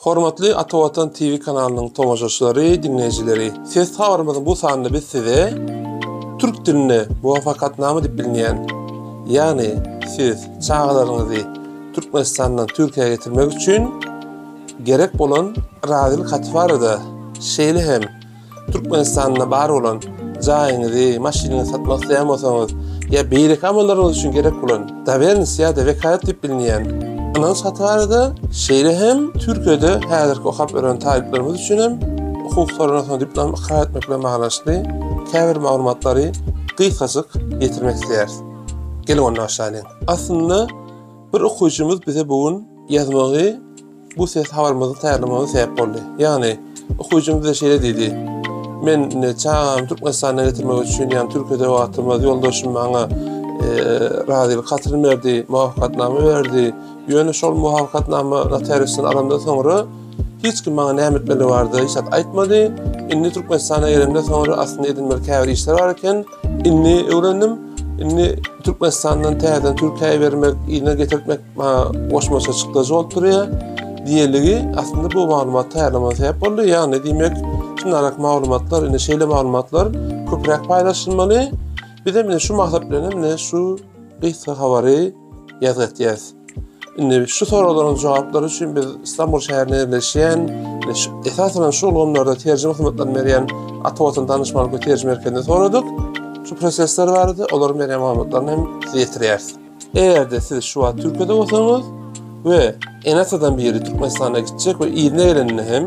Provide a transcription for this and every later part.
Hormatly Ata Watan TV kanalynyň tomaşaçylary, diňleýjileri! Ses habarymyzyň bu sanynda biz size türk dilinde muwafakatnama diýip bilinýän, ýagny siz çagalaryňyzy Türkmenistandan Türkiýä getirmek üçin gerek bolan razylyk haty barada, şeýle hem Türkmenistanda bar bolan jaýyňyzy, maşynyňyzy satmak isleýän bolsaňyz ýa beýleki amallaryňyz üçin gerek bolan dowernost ýa-da wekalat diýip bilinýän ynanç haty barada, şeýle hem Türkiýede häzirki okap ýören talyplarymyz üçin hem okuw gutarandan soň diplom ykrar etmek bilen baglanyşykly käbir maglumatlary gysgajyk ýetirmek isleýäris. Geliň onda başlalyň. Aslynda bir okyjymyz bize bu gün ýazmagy Bu ses habarymyzy taýýarlamaga sebäp boldy. Ýagny, okyjymyz bize şeýle diýdi, Men indi çagamy Türkmenistana getirmek üçin, ýagny Türkiýede wagtymyz ýoldaşym maňa e, razylyk hatyny berdi, muwafakatnama berdi. Ýöne şol muwafakatnama notariusdan alandan soňra hiç kim maňa näme etmeli barada hiç zat aýtmady. Indi Türkmenistana gelemden soňra aslynda edilmeli käbir işler bar eken. Indi öwrendim. Indi Türkmenistandan täzeden Türkiýä bermek, yzyna getirtmek maňa goşmaça çykdajy bolup durýar diýenligi aslynda bu maglumaty taýýarlamaga sebäp boldy. Ýagny diýmek, şundarak maglumatlar, indi şeýle maglumatlar köpräk paýlaşylmaly. Biz hem ine şu maksat bilen hem ine şu gysga habary ýazgy etýäris. Indi şu soraglaryň jogaplary üçin biz Istanbul şäherinde ýerleşýän, esasan şu ulgamlarda terjime hyzmatlaryny berýän Ata Watan Danyşmanlyk we Terjime merkezinde soradyk. Şu prosesler barada olaryň berýän maglumatlaryny hem size ýetirýäris. Eger-de siz şu wagt Türkiýede bolsaňyz we ene-atadan biri Türkmenistana gitjek we yzyna geleninde hem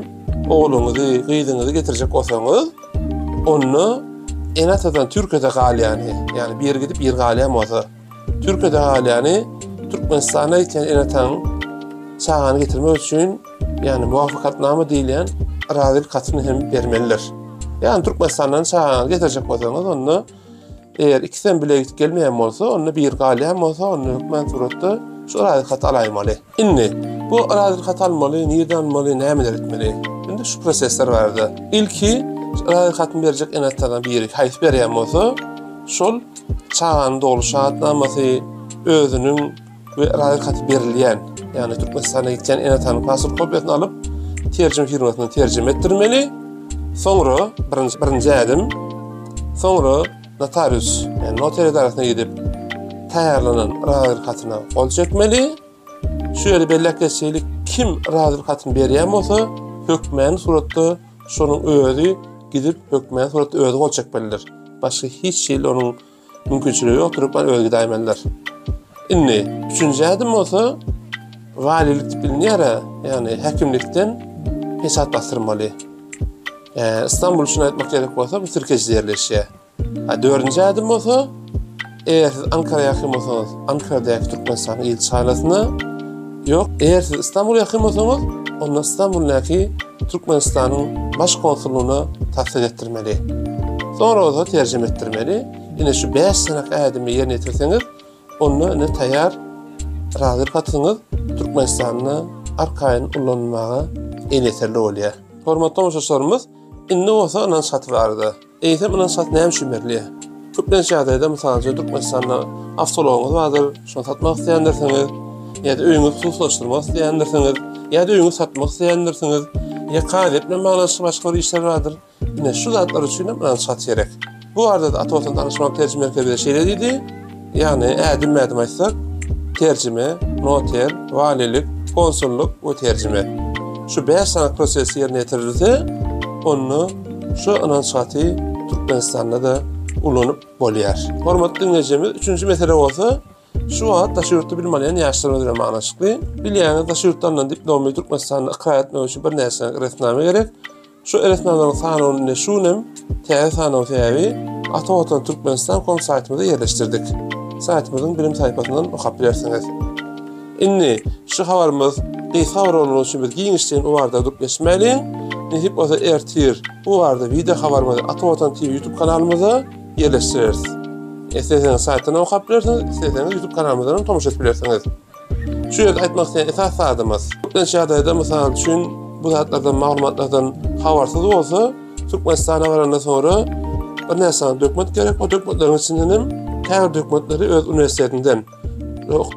ogluňyzy, gyzyňyzy getirjek bolsaňyz, onda ene-atadan Türkiýede galýany, ýagny biri gidip biri galýan bolsa, Türkiýede galýany Türkmenistana gitýän ene-ataň çagany getirmek üçin, ýagny muwafakatnama diýilýän razylyk hatyny hem bermelidir. Ýagny Türkmenistandan çagaňyzy getirjek bolsaňyz, onda Eger ikisem bile gidip gelmeýän bolsa, onda biri galýan bolsa, onda hökman suratda şu razylyk haty alaýmaly. Indi bu razylyk haty almaly, nirden almaly, nämeler etmeli? Indi şu prosesler barada. Ilki razylyk hatyny berjek ene-atadan biri haýsy berýän bolsa, şol çaganyň dogluş şahadatnamasy, özüniň we razylyk haty berilýän, ýagny Türkmenistana gitýän ene-atanyň pasport kopiýasyny alyp, terjime firmasyndan terjime etdirmeli. Soňra birinji birinji ädim, soňra notarius, ýagny noter edarasyna gidip taýýarlanan razylyk hatyna gol çekmeli. Şu ýerde belläp geçsek, kim razylyk hatyny berýän bolsa, hökmany suratda şonuň özi gidip hökmany suratda özi gol çekmelidir. Başga hiç hili onuň Mümkinçiligi ýokdur, hökman özi gidäýmelidir. Indi, üçünji ädim bolsa, walilik diýip bilinýär-ä, ýagny häkimlikden peçat basdyrmaly. Istanbul üçin aýtmak gerek bolsa, bu Sirkejide ýerleşýär. A dördünji ädim bolsa, eger siz Ankara ýakyn bolsaňyz, Ankaradaky Türkmenistanyň ilçihanasyna, ýok, eger siz Istanbula ýakyn bolsaňyz, onda Istanbuldaky Türkmenistanyň baş konsullygyna tassyk etdirmeli. Soňra bolsa terjime etdirmeli. Ine şu 5 sany ädimi ýerine ýetirseňiz, onda ine taýýar razylyk hatyňyz Türkmenistanda arkaýyn ulanylmaga elýeterli bolýar. Hormatly tomaşaçylarymyz, indi bolsa ynanç haty barada. Eýsem ynanç haty näme üçin berilýär? Köplenç ýagdaýda, mysal üçin, Türkmenistanda awtoulagyňyz bardyr, şony satmak isleýändirsiňiz, ýa-da öýüňizi hususylaşdyrmak isleýändirsiňiz, ýa-da öýüňizi satmak isleýändirsiňiz, ýa kazyýet bilen baglanyşykly başga bir işler bardyr. Ine, şu zatlar üçin hem ynanç haty gerek. Bu barada-da Ata Watan Danyşmanlyk Terjime Merkezi bize şeýle diýdi, Ýagny, ädimme-ädim aýtsak, terjime, noter, walilik, konsullyk we terjime. Şu bäş sany proses ýerine ýetirilse, onda şu ynanç haty Türkmenistanda-da ulanyp bolýar. Hormatly diňleýjimiz, üçünji mesele bolsa, şu wagt daşary ýurtda bilim alýan ýaşlarymyz bilen baglanyşykly. Bilýäňiz, daşary ýurtda alnan diplomy Türkmenistanda ykrar etmek üçin birnäçe resminama gerek. Şu resminamalaryň sanawyny ine şu gün hem täze sanaw sebäbi Ata Watan Türkmenistan kom saýtymyzda ýerleşdirdik. Saýtymyzyň bilim sahypasyndan okap bilersiňiz. Indi şu habarymyz gysga habar bolmagy üçin biz giňişleýin bu barada durup geçmäliň. Nesip bolsa ertir bu barada wideo habarymyzy Ata Watan TV YouTube kanalymyzda ýerleşdireris. Isleseňiz saýtdan okap bilersiňiz, isleseňiz YouTube kanalymyzdan hem tomaşa edip bilersiňiz. Şu ýerde aýtmak isleýän esas zadymyz, köplenç ýagdaýda, mysal üçin, bu zatlardan, maglumatlardan habarsyz bolsa, Türkmenistana barandan soňra birnäçe sany dokument gerek, o dokumentleriň içinden hem käbir dokumentleri öz uniwersitetinden,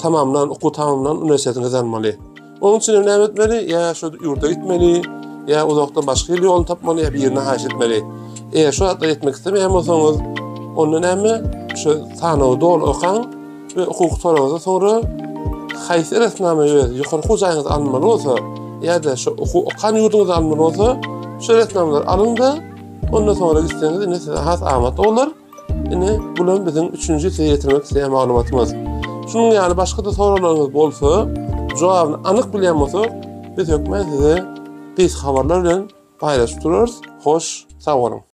tamamlan, okuw tamamlan uniwersitetiňizden almaly. Onuň üçin hem näme etmeli? Ýa şu ýurda gitmeli, ýa uzakdan başga ýyl ýoluny tapmaly, ýa birine haýyş etmeli. Eger şu zatlary etmek islemeýän bolsaňyz, onda näme? Şu sanawy doly okaň we okuw gutarandan soňra haýsy resminama öz ýokary okuw jaýyňyzda alynmaly bolsa, ýa-da şu okuw okan ýurduňyzda alynmaly bolsa, şu resminamalary alyň-da, ondan soňra gitseňiz indi size has amatly bolar. Ine, bulam biziň üçünji size ýetirmek isleýän maglumatymyz. Şunuň ýaly başga-da soraglaryňyz bolsa, jogabyny anyk bilýän bolsak, biz hökmän size gysga habarlar bilen paýlaşyp durarys. Hoş, sag boluň!